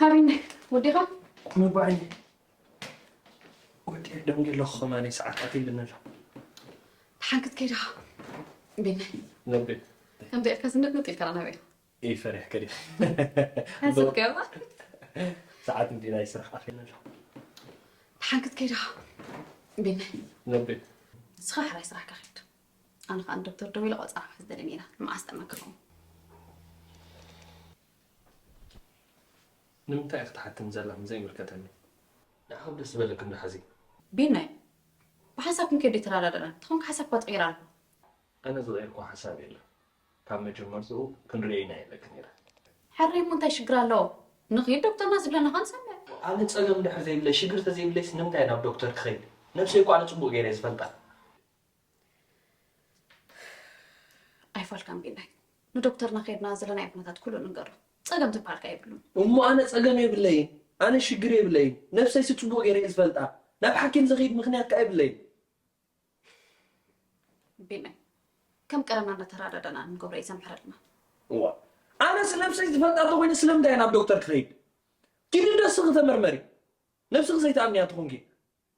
ሃቢነ፣ ወዲኻ? መባዕኒ። ወዲ ደንገ ኣለኹ፣ ከማኒ ሰዓት ኣትይልኒ ኣሎ። ሓንክት ከይዳ። ቢነ። ነቢ። ከምዚ ኢልካ ዝንጥ ንጥ ኢልካ ናበይ? ይፈሪሕ ከዲ። ሓንክት ከይዳ። ሰዓት እንዲ ናይ ስራሕ ኣትይልኒ ኣሎ። ሓንክት ከይዳ። ቢነ። ነቢ። ንስኻ ሕራይ ስራሕካ ኺድ። ኣነ ኸኣ ንዶክተር ደዊለ ቆጸራ ክሕዝ ደልየኒ ኢና። ንመዓስ ጠመክኹም? ንምንታይ ኢኺ ትሓትኒ ዘለኺ ዘይምልከተኒ? ንዓኺ ደስ ዝበለኪ እንዶ ሓዚ። ቢናይ፣ ብሓንሳብ ክንከይድ ኣይተረዳዳእናን። እንተኾንካ ሓሳብካ ትቕይር ኣለኻ። ኣነ ዝቐየርኩ ሓሳብ የለን። ካብ መጀመርትኡ ክንርእዮ ኢና ኢለኪ ነይረ። ሕራይ እሞ እንታይ ሽግር ኣለዎ? ንኺድ ዶክተርና ዝብለና ኸንሰምዕ። ኣነ ጸገም እንድሕር ዘይብለይ፣ ሽግር ተዘይብለይስ ንምንታይ ናብ ዶክተር ክኸይድ? ነብሰይ እኮ ኣነ ጽቡቕ ገይረ እየ ዝፈልጣ። ኣይፋልካን ቢናይ። ንዶክተርና ከይድና ዘለናዮ ኩነታት ኩሉ ንንገሮ። ጸገም ዝበሃል ከ የብሉን። እሞ ኣነ ጸገም የብለይን። ኣነ ሽግር የብለይን። ነብሰይሲ ጽቡቕ ገይረ እየ ዝፈልጣ። ናብ ሓኪም ዝኸይድ ምኽንያት ከኣ የብለይን። ቢናይ፣ ከም ቀደምና እንዳተረዳዳና ንገብሮ እዩ ዘምሕረልና። እዋ፣ ኣነስ ነብሰይ ዝፈልጣ እንተኾይነ ስለምንታይ ናብ ዶክተር ክኸይድ? ኪዲ እንዶ እስኺ ተመርመሪ። ነብስኺ ዘይትኣምንያ እንተኾንኪ።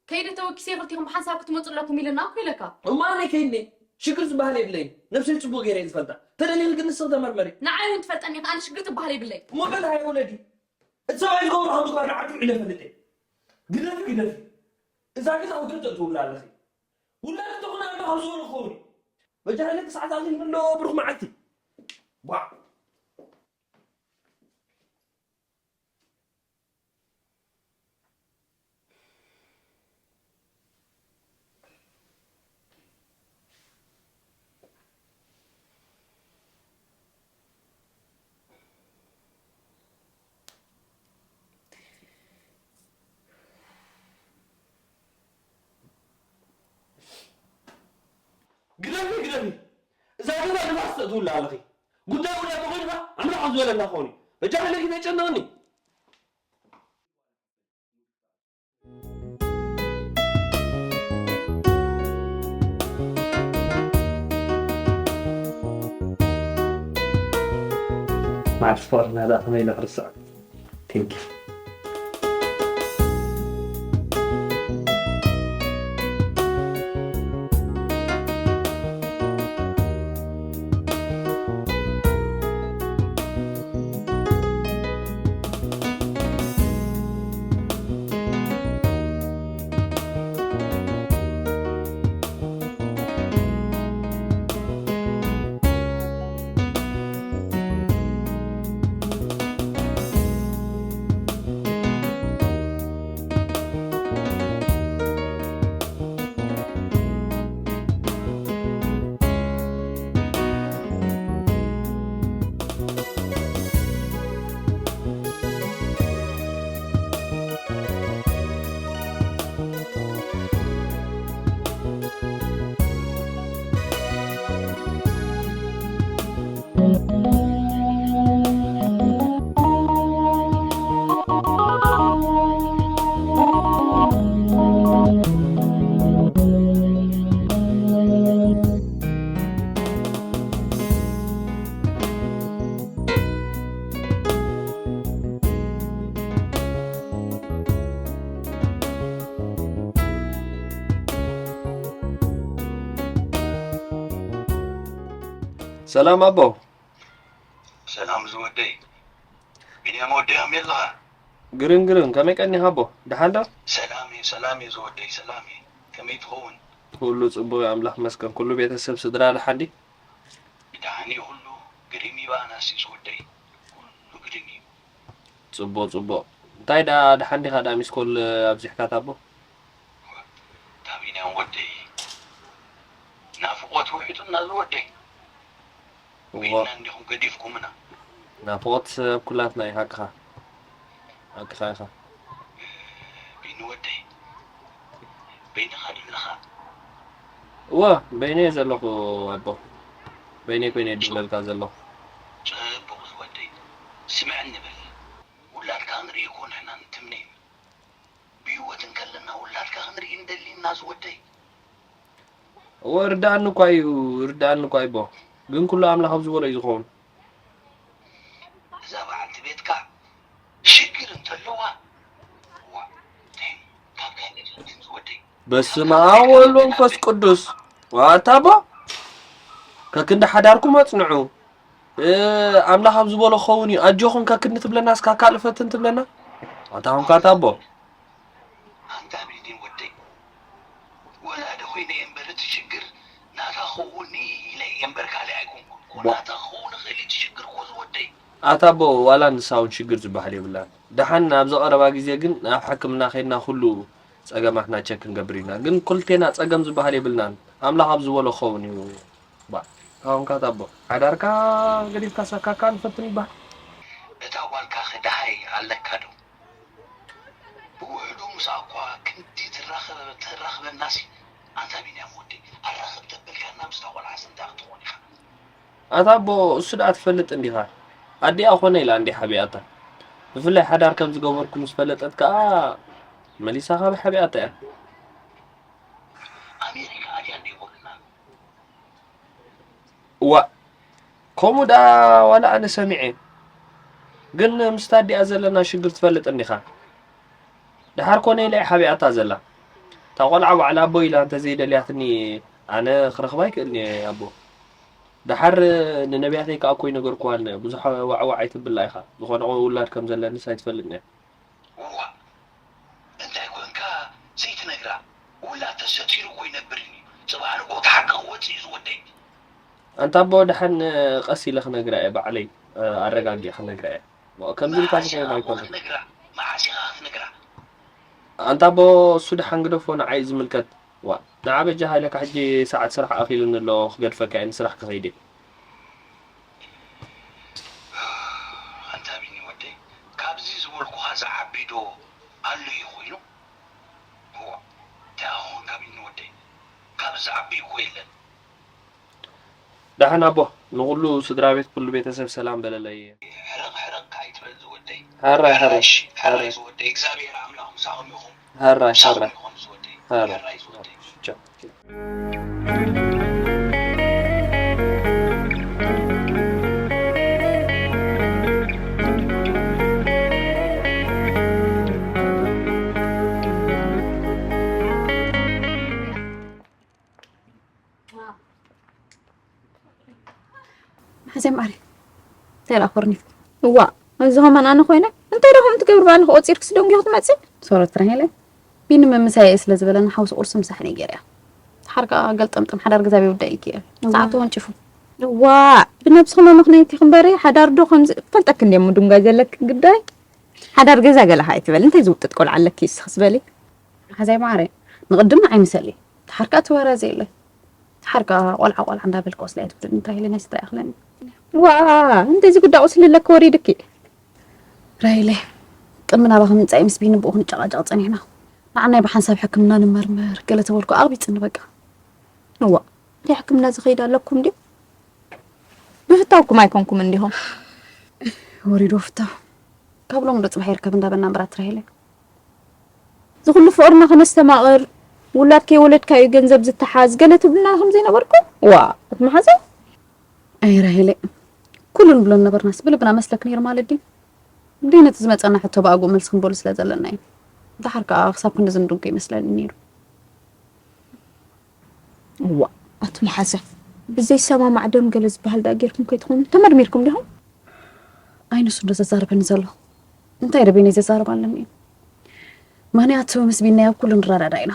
ከይደ ተወኪሰ ክልቲኹም ብሓንሳብ ክትመጹ ኣለኩም ኢለና እኮ ኢለካ። እሞ ኣነ ከይድኒ ሽግር ዝበሃል የብለይን። ነብሰይ ጽቡቕ ገይረ እየ ዝፈልጣ። ተደልየኒ ግን ንስኺ ተመርመሪ። ንዓይ እውን ትፈልጠኒ ኢኻ፣ ኣነ ሽግር ትበሃል የብለይ። እሞ በል ሃየ ውለዲ። እቲ ሰብኣይ ዝገብሮ ከም ምግባር ንዓዱ ኢለ እፈልጥ እየ። ግደፊ፣ ግደፊ። እዛ ገዛ ውግእ ተእትውላ ኣለኺ። ውላድ እንተኾነ ኣነ ካብ ዝበሎ ክኸውን እዩ። በጃ ኢለኪ ሰዓት ኣኺሉ ኣሎ፣ ብሩኽ መዓልቲ። ቧዕ። ግደፊ፣ ግደፊ። እዛ ገዛ ንፋስ ተእትውላ ኣለኺ። ጉዳይ ውላድ ተኾይኑ ኸዓ ኣምላኽ ኣብ ዝበለና ክኸውን እዩ። በጃኺ ኢለኪ ተጨነቕኒ። ማዕርፎርና ደኣ ከመይ ኢለ ክርስዖ? Thank you። ሰላም ኣቦ። ሰላም ዝወደይ። ቢንያም ወደይ፣ ከመይ ኣለኻ? ግርም ግርም፣ ከመይ ቀኒኻ ኣቦ? ደሓን ዶ? ሰላም እየ፣ ሰላም እየ ዝወደይ፣ ሰላም እየ። ከመይ ትኸውን? ኩሉ ጽቡቕ እዩ፣ ኣምላኽ ይመስገን። ኩሉ ቤተሰብ ስድራ ደሓን ድዩ? ደሓን እዩ ኩሉ። ግርም እዩ በኣናሲ ዝወደይ። ኩሉ ግርም እዩ። ጽቡቕ፣ ጽቡቕ። እንታይ ደኣ ደሓን ዲኻ ደኣ ሚስኮል ኣብዚሕካ ኣቦ? እታ ቢንያም ወደይ፣ ናፍቖት ውሒጡና ዝወደይ። እዎ። በይንና እንዲኹም ገዲፍኩምና። ናፍቖት ኣብ ኩላትና እዩ፣ ሓቅኻ። ሓቅኻ ኢኻ። ቢኒ ወደይ፣ በይንኻ ዶ ኣለኻ? እዎ፣ በይነይ እየ ዘለኹ ኣቦ። በይነይ ኮይነ እየ ድውለልካ ዘለኹ። ጽቡቕ ዝወደይ። ስምዕኒ በል። ውላድካ ክንርኢ እኮ ንሕና ንትምነ ኢና። ብህይወት እንከለና ውላድካ ክንርኢ ንደሊ ኢና ዝወደይ። እወ፣ ርድኣኒ እኳ እዩ፣ ርድኣኒ እኳ እዩ ኣቦ። ግን ኩሉ ኣምላኽ ኣብ ዝበሎ እዩ ዝኸውን። እዛ በዓልቲ ቤትካ ሽግር በስመ ኣብ ወወልድ ወመንፈስ ቅዱስ። ዋታ ኣቦ፣ ከክንዲ ሓዳርኩም ኣጽንዑ። እ፣ ኣምላኽ ኣብ ዝበሎ ክኸውን እዩ። ኣጆኹም ከክንዲ ትብለና፣ እስካ ካልእ ፈትን ትብለና። ዋታ ኹንካ ኣታ ኣቦ። ኣንታ ቢኒ ወደይ፣ ወላዲ ኮይነ እየ እምበር እቲ ሽግር ናታ ክኸውን ኢለ እየ እምበር ካልእ ኣይኮንኩን። እኮ ዋ- ናታ ክኸውን ይኽእል እዩ እቲ ሽግር እኮ ዝወደይ። ኣታ ኣቦ፣ ዋላ ንሳ እውን ሽግር ዝበሃል የብላን። ደሓን ኣብዚ ቀረባ ግዜ ግን ናብ ሕክምና ከይድና ኩሉ ጸገማትና ቸክ ክንገብር ኢና። ግን ክልቴና ጸገም ዝበሃል የብልናን። ኣምላኽ ኣብ ዝበሎ ክኸውን እዩ። ባ፣ ካሁንካ ታቦ ሓዳርካ ገዲፍካ ሰካካ ንፈትን ይበሃል። እታ ጓልካ ኸ ደሃይ ኣለካ ዶ? ብውሕዱ ምስኣ እኳ ክንዲ ትራኸበ-፣ ትራኽበናሲ፣ ኣንታ ቢንያም ወደይ፣ ኣራኽብ ተበልካና ምስታ ቆልዓስ እንታይ ክትኾን ኢኻ? ኣታ ኣቦ፣ እሱ ደኣ ትፈልጥ እንዲኻ? ኣዲኣ ኾነ ኢላ እንዲ ሓቢኣታ። ብፍላይ ሓዳር ከም ዝገበርኩ ምስ ፈለጠት ከኣ መሊሳ ካብ ሓቢኣታ እያ። ኣሜሪካ ኣድያ እንደ ይቦልና። እዋ፣ ከምኡ ደኣ ዋላ ኣነ ሰሚዐ። ግን ምስታ ኣዲኣ ዘለና ሽግር ትፈልጥ እንዲኻ? ደሓር ኮነ ኢላ እያ ሓቢኣታ ዘላ። እታ ቆልዓ ባዕላ ኣቦ ኢላ እንተዘይደልያትኒ ኣነ ክረኽባ ኣይክእልን እየ ኣቦ። ደሓር ንነቢያተይ ከኣ እኮ ይነገርኩዋን ብዙሕ ዋዕዋዕ ኣይትብላ ኢኻ። ዝኾነ ውላድ ከም ዘለንስ ኣይትፈልጥን እያ። እዋ፣ እንታይ ኮንካ ዘይትነግራ? ውላድ ተሰቲሩ እኮ ይነብር እዩ። ጽባሕ ንግሆ እቲ ሓቂ ክወጽእ እዩ ዝወደይ። ኣንታ ኣቦ ደሓን ቀስ ኢለ ክነግራ እየ፣ ባዕለይ ኣረጋጊኣ ክነግራ እየ። ከምዚ ኢልካ መዓስ ኢኻ ዝኸውን እኮ ኣይኮነን። ክትነግራ? መዓስ ኢኻ ክትነግራ? ኣንታ ኣቦ እሱ ደሓን ግደፎ፣ ንዓይ እዩ ዝምልከት። ዋ፣ ንዓ በጃኻ ኢለካ ሕጂ ሰዓት ስራሕ ኣኺሉኒ ኣሎ፣ ክገድፈካ እየ፣ ንስራሕ ክኸይድ እየ። ኣንታ ቢኒ ወደይ፣ ካብዚ ዝበልኩኻ ዝዓቢ ዶ ኣሎ እዩ ኮይኑ? እዋ፣ እንታይ ኾንካ ቢኒ ወደይ? ካብዚ ዝዓቢ እኮ የለን። ደሓን ኣቦ፣ ንኹሉ ስድራ ቤት፣ ኩሉ ቤተሰብ ሰላም በለለይ። ሕርቕ ሕርቕ ኣይትበል ዝወደይ። ሕራይ፣ ሕራይ፣ ሕራይ ሕራይ። ዝወደይ፣ እግዚኣብሔር ኣምላኽ ምሳኹም ይኹን። ሕራይ፣ ምሳኹም ሕራይ። ይኹን ዝወደይ። ሕራይ። ሕራይ ዝወደይ። ቻው። መሓዘይ ማዕረይ፣ እንታይ ደኣ ኮርኒፍኪ? እዋ፣ እዚ ኸማን ኣነ ኮይነ? እንታይ ደኣ ከምኡ ትገብሪ? ባዕልኺ ቆጺርኪ ስደንጉ ክትመጺ? ሶረት ራሄለ፣ ቢኒ መምሳይ እየ ስለ ዝበለኒ ሓውሲ ቁርሲ ምሳሕ ነይ ገይረያ። ሓርካ ገልጠምጠም ሓዳር ገዛ ቤት ውዳይ ይክእል። እዋ። ሰዓት ተወንጭፉ። እዋ፣ ብነብስኺ መመኽነይቲ ክንበሪ ሓዳር ዶ ከምዚ ፈልጠኪ እንደ ምድንጓይ ዘለኪ ግዳይ። ሓዳር ገዛ ገለ ኣይትበል። እንታይ ዝውጥጥ ቆልዓ ኣለኪ እስኺ ዝበሊ? መሓዛይ ማዕረ፣ ንቕድም ንዓይ ምሰሊ። ተሓርካ እቲ ወረ ዘየለ። ተሓርካ ቆልዓ ቆልዓ እንዳበልካ ወስዳ ኣይትውድድ እንታይ ኢለ ናይ ስድራ ይኽለኒ። ዋ፣ እንተዚ ጉዳ ቁስሊ ኣለኪ ወሪድኪ። ራይለ፣ ቅድሚ ናባኺ ምምጻይ ምስ ቢኒ ብኡ ክንጨቃጨቅ ጸኒሕና። ንዓናይ ብሓንሳብ ሕክምና ንመርመር ገለ ተበልኩ ኣቕቢጽኒ በቃ። እዋ፣ እንታይ ሕክምና ዝኸይድ ኣለኩም ድዩ? ብፍታውኩም ኣይኮንኩም እንዲኹም። ወሪዶ ፍታው። ካብ ሎም ዶ ጽባሕ ይርከብ እንዳበልና እምበራት ራሄለ። ዝኹሉ ፍቕርና ከነስተማቕር፣ ውላድ ከይወለድካ እዩ ገንዘብ ዝተሓዝ፣ ገለ ትብልና ከም ዘይነበርኩም? ዋ፣ ኣቲ መሓዛ? ኣይ ራሄለ፣ ኩሉ ንብሎ ነበርናስ ብልብና መስለክ ነይሩ ማለት ድዩ? እንዴ ነቲ ዝመጸና ሕቶ ብኣግኡ መልሲ ክንበሉ ስለ ዘለና እዩ። ደሓር ከኣ ክሳብ ክንዲ ዝንድንኩ ይመስለኒ ነይሩ። እዋ፣ ኣቲ መሓዛ፣ ብዘይሰማማዕ ደም ገለ ዝበሃል ደኣ ጌርኩም ከይትኾኑ ተመርሚርኩም ዲኹም? ኣይ ንሱ እንዶ ዘዛርበኒ ዘሎ። እንታይ ደበይነይ ዘዛርብ ኣለኒ እዩ? ምኽንያቱ ምስ ቢናይ ኣብ ኩሉ ንረዳዳ ኢና።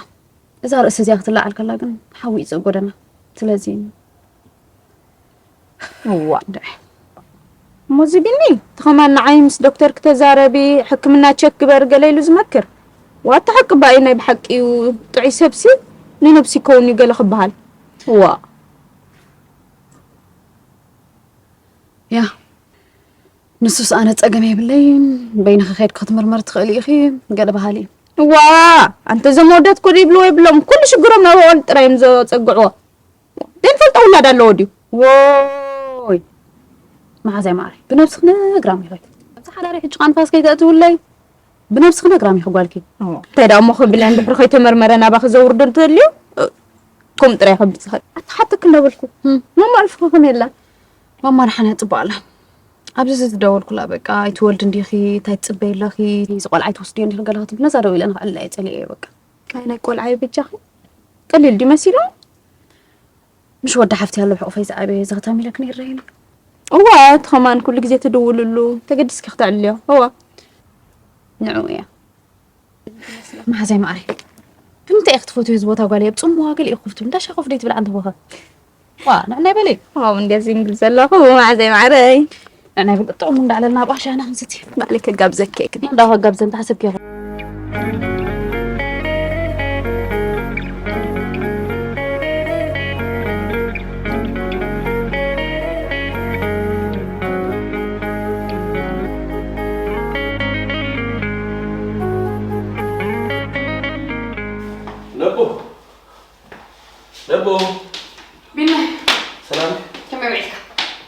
እዛ ርእሲ እዚኣ ክትለዓል ከላ ግን ሓዊ እዩ ዘጎደና። ስለዚ እዋ፣ እንድዒ። እሞ እዚ ቢኒ፣ እቲ ኸማን ንዓይ ምስ ዶክተር ክተዛረቢ፣ ሕክምና ቸክ ግበር ገለ ኢሉ ዝመክር። ዋታ ሓቂ ባይ ናይ ብሓቂ እዩ፣ ጥዑይ ሰብሲ ንነብሲ ይከውን እዩ ገለ ክበሃል። እዋ። ያ፣ ንሱስ ኣነ ጸገም የብለይን፣ በይንኺ ኸይድኪ ክትምርመሪ ትኽእሊ ኢኺ፣ ገለ በሃሊ። እዋ፣ ኣንተ እዞም ወዳት ኮዲ ይብልዎ የብሎም፣ ኩሉ ሽግሮም ናብ ኣዋልድ ጥራይ እዮም ዘጸግዕዎ። ዘይንፈልጦ ውላድ ኣለዎ ድዩ? ዎይ! መሓዛይ ማዕረይ፣ ብነብስኺ ነግራም ኢኺ። ኣብዚ ሓዳረይ ሕጂ ኸኣ ንፋስ ከይተእትውለይ፣ ብነብስኺ ነግራም ኢኺ ጓልኪ። እዎ። እንታይ ደኣ እሞ ክብል እንድሕሪ ከይተመርመረ ናባኺ ዘውርዶ እንተልዩ፣ እ፣ ከምኡ ጥራይ ከብጽ ይኽእል። ኣታ ሓተኪ እንዳበልኩ፣ እም። ማማ ኣልፍኺ ከመይ ኣላ? ማማ ደሓን እያ፣ ጽቡቕ ኣላ። ኣብዚ ዝደወልኩላ በቃ፣ ኣይትወልዲ እንዲኺ፣ እንታይ ትጽበዪ ኣለኺ? እዚ ቆልዓ ኣይትወስድዮ እንዲኺ ገለ ክትብል፣ ነዛ ደው ኢለ ንኽዕልላ እየ ጸሊኤዮ በቃ። ኣይ ናይ ቆልዓ ይበጃኺ። ቀሊል ድዩ መሲሉ? ምሽ ወዲ ሓፍቲ ኣሎ ብሕቑፈይ ዝዓበየ ዘኽታም ኢለክ ነይረይን። እዋ እቲ ኸማን ኩሉ ግዜ ትድውልሉ ተገዲስኪ ክተዕልልዮ። እዋ ንዑ እያ። መሓዛይ ማዕረይ ብምንታይ ኢኺ ትፈትዮ እዚ ቦታ ጓለይ? ኣብ ጽምዋ ገለ ኢኹ ክፍቱ እንዳሻ ኮፍ ደይ ትብል ኣንተ ቦኸ? ዋ ንዕናይ በለይ። ዋው እንዴ ሲንግል ዘለኹ መሓዛይ ማዕረይ። ንዕናይ በለይ ጥዑም እንዳዕለልና ኣብ ኣሻና ክንስቲ። ባዕለይ ከጋብዘኪ እየ ክዲ። እንዳ ከጋብዘን ተሓስብኪ ኢኹ። ነቦ ነቦ። ቢና። ሰላም። ከመይ ውዒልካ?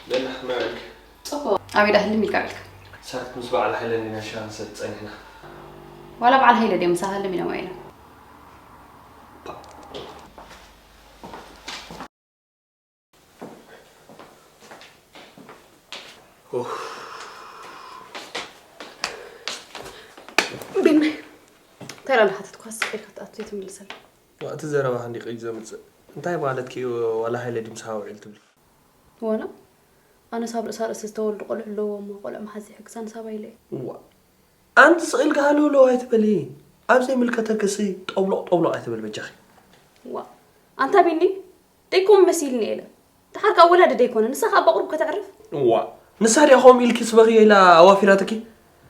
ደህና፣ ከመይ ውዒልክ? ጽቡቕ። ኣበይ ደኣ ህልም ኢልካ ውዒልካ? ሰረት ምስ በዓል ሃይለ እንዲና ሻሂ ንሰቲ ጸኒሕና። ዋላ በዓል ሃይለ ድዮም ምሳኻ ህልም ኢሎም ውዒሎም? ኡፍ። ቢኒ፣ እንታይ ደኣ እናሓተትኳ ስቕ ኢልካ ትኣቱ ዘይትምልሰለይ? ዋ፣ እቲ ዘረባኻ እንዲ ቀይዱ ዘምጽእ። እንታይ ማለትኪ እዩ ዋላ ሃይለ ድዩ ምሳኻ ውዒሉ ትብሊ? ዋላ? ኣነስ ኣብ ርእሳ ርእሲ ዝተወልዱ ቆልዑ ኣለዎ እሞ ቆልዑ ምሓዝ ይሕግዛ ንሳባ ኢለ እየ። ዋ፣ ኣንቲ ስቕ ኢልኪ ሃለውለው ኣይትበሊ። ኣብ ዘይምልከተኪ እሲ ጦብሎቕ ጦብሎቕ ኣይትበሊ በጃኺ። ዋ፣ ኣንታ ቢኒ፣ ደይኮም መሲልኒ ኢለ። ደሓር ከኣ ወላዲ ደይኮነ፣ ንሳ ከኣ በቕሩብ ከተዕርፍ። እዋ፣ ንሳ ድያ ከምኡ ኢልኪ ስበኽዮ ኢላ ኣዋፊራትኪ?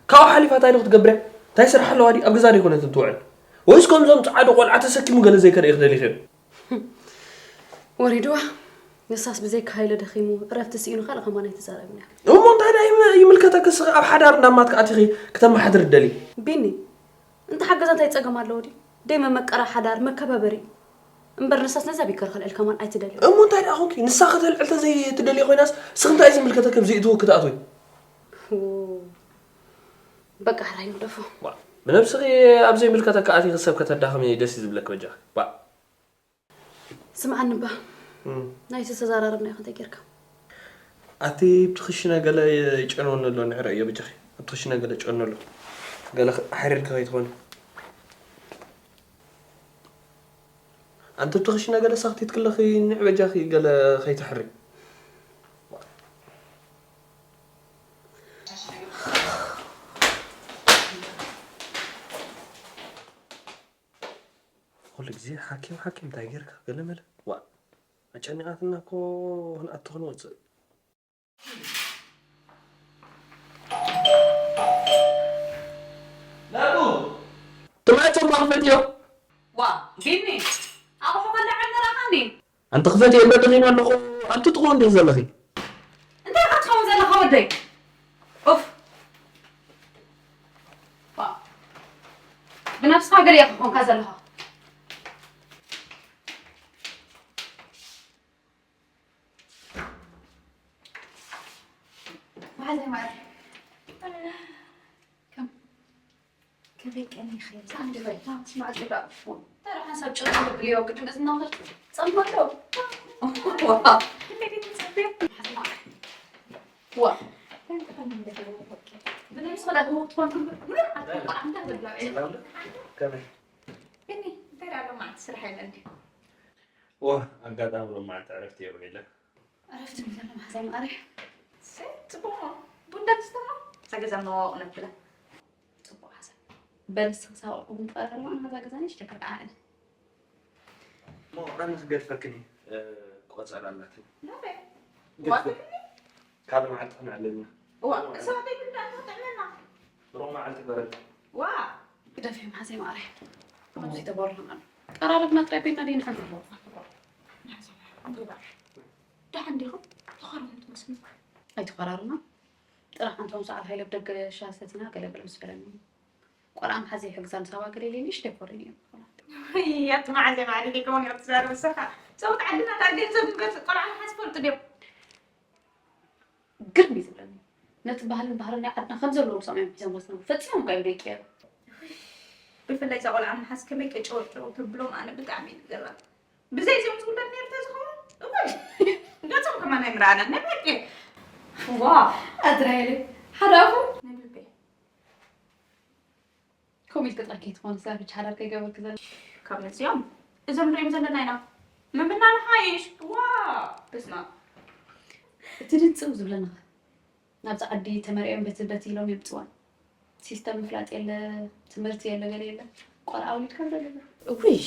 ካብኡ ሓሊፋ እንታይ ዶ ክትገብር እያ? እንታይ ስራሕ ኣለዋ ድዩ? ኣብ ገዛ ደይኮነትን ትውዕል? ወይስ ከምዞም ጸዓዱ ቆልዓ ተሰኪሙ ገለ ዘይከርእይ ክደሊኺ? ወሪድዋ። ንሳስ ብዘይካ ሃይለ ደኺሙ፣ ዕረፍቲ ስኢኑ ካልእ ከማን ኣይትዛረብን እያ። እሞ እንታይ ደኣ ይም-፣ ይምልከተኪ? ንስኺ ኣብ ሓዳር እንዳማትኪ ኣቲኺ ክተመሓድሪ ትደልዪ? ቢኒ፣ እንተ ሓገዛ እንታይ ጸገም ኣለዎ ድዩ? ደይ መመቀራ ሓዳር መከባበሪ እዩ። እምበር ንሳስ ነዛ ቢከር ከልዕል ከማን ኣይትደልዮ። እሞ እንታይ ደኣ ኾንኪ? ንሳ ከተልዕል ተዘይትደልዮ ኮይናስ ንስኺ እንታይ እዩ ዝምልከተኪ? ኣብ ዘይእትዎ ክትኣትዊ? ው፣ በቃ ሕራይ ንግደፎ። ዋ፣ ብነብስኺ ኣብ ዘይምልከተኪ ኣቲኺ ሰብ ከተዳኽሚ ደስ እዩ ዝብለኪ በጃኺ። ዋ። ስምዓኒ እባ። እም። ናይቲ ዝተዘራረብናዮ ከ እንታይ ጌርካ? ኣቲ ኣብቲ ክሽነ ገለ ይጨንወኒ ኣሎ፣ ንዕረዮ በጃኺ። ኣብቲ ክሽነ ገለ ጨኑ ኣሎ። ገለ ኸ-፣ ሓሪርኪ ከይትኾኒ። ኣንቲ ኣብቲ ክሽነ ገለ ሰኽቲት ክለኺ ንዕ በጃኺ ገለ ከይትሕሪ። ኩሉ ግዜ ሓኪም፣ ሓኪም እንታይ ጌርካ? ገለ መለ። ዋእ፣ ኣጨኒቓትና እኮ ክንኣቱ ክንወጽእ። ናቱ! ትማይ ቶም መኽፈትዮ። ዋ፣ ቢኒ፣ ኣቑሑ ከለዓል ንረኣኻኒ። ኣንቲ ክፈትዮ እንዶ ደኺመ ኣለኹ፣ ኣብቲ ጥቕኡ እንዲኺ ዘለኺ። እንታይ ኢኻ ትኸውን ዘለኻ ወደይ? ኡፍ። ዋ። ብነብስኻ ገለ ኢኻ ኮንካ ዘለኻ። መሓዘይ ማዕረ። ከም ከመይ ቀኒኺ? ሳንዲ በይ። ስማዕ፣ ጭዳ። ተራ ሓንሳብ ጭዳ ትብልዮ፣ ቅድሚ እዝና ኸልክ ጸንበሎ። ዋ። ክንደይ ቤት ትጸንበዮ? ዋ። ብነብስኻ ዳግሞ ትኾን ትብል። ምን ኣትቆልዓ እንዳ ትብላ እየ። ሰላም ዶ? ከመይ? ቢኒ፣ እንታይ ደኣ ሎማዓንቲ ስራሕ የለን ድዩ? ዋ፣ ኣጋጣሚ ሎማዓንቲ ዕረፍቲ እየ ውዒለ። ዕረፍቲ ምን ዘሎ መሓዛይ ማዕረ? ሰይ፣ ጽቡቕ እሞ። ቡን ዶ ትስተኻ? እዛ ገዛ መዋወቕ ነብላ። ጽቡቕ ሓሳብ። በል እስኺ ሳቕ ቁም ቀረርባ ናዛ ገዛ ንእሽተይ ከርዓዕን። እሞ ኣነ ክገድፈክን እየ፣ እ፣ ቆጸራ ኣላትኒ። ናበይ? ገድፈ-፣ ዋትኒ? ካልእ መዓልቲ ክንዕልልና። እዋ፣ እዛ ቤት እንዳ ትጥዕመና። ሮማ ዓልቲ በረድ። ዋ! ግደፍ እዮም ሓዘይ ማዕረይ። ከምዚ ተበርሁን ኣሎ። ቀራረብና ጥራይ ቤትና ደይ ንሓንሳብ። ደሓን ዲኹም? ተኸረሙ ትመስሉ። ኣይተኸራርና። ጥራሕ ኣንቶም ሰዓት ሃይለ ብደገ ሻሂ ሰቲና ገለ ገለ ምስ በለኒ። ቆልዓ ምሓዝ ይሕግዛ ንሳባ ገለ ኢለ ንእሽተይ ኮሪኒ እዮም። ያት መዓዘ ማዕረ ደይ ከማን ያት ዛረብ ሰኻ። ሰውት ዓድና ዳር ገንዘብ ንገዝ ቆልዓ ምሓዝ ፈልጡ ድዮም? ግርም እዩ ዝብለኒ። ነቲ ባህልን ባህርን ናይ ዓድና ከም ዘለዎ ክሰምዑ እዮም ሒዞም ዝነበሩ። ፈጺሞም እኳ እዮም ዘይቀየሩ። ብፍላይ እዛ ቆልዓ ምሓዝ ከመይ ከጨወጨው ተብሎም ኣነ ብጣዕሚ እዩ ዝገርም። ብዘይ እዚኦም ዝውለድ ነይሩ ተዝኸውን፣ እወ፣ ገጾም ከማን ኣይምረኣናን። ናይ ብሓቂ። ዋ፣ ኣድራይለ፣ ሓደ ኣፉ። ናይ ብልበይ። ከምኡ ኢልኪ ጥራይ ከይትኾኒ፣ ስለ ብቻ ሓዳር ከይገበርኪ ዘለ። ካብ ካብ ነዚኦም እዞም ንሪኦም ዘለና ኢና። ምምና ንሓይሽ። ዋ፣ በስመ ኣብ። እቲ ድንጽው ዝብለና ናብዚ ዓዲ ተመርዕዮም በቲ በቲ ኢሎም የምጽዋን። ሲስተም ምፍላጥ የለ፣ ትምህርቲ የለ፣ ገለ የለ። ቆልዓ ወሊድካ ብደለለ። ውይ፣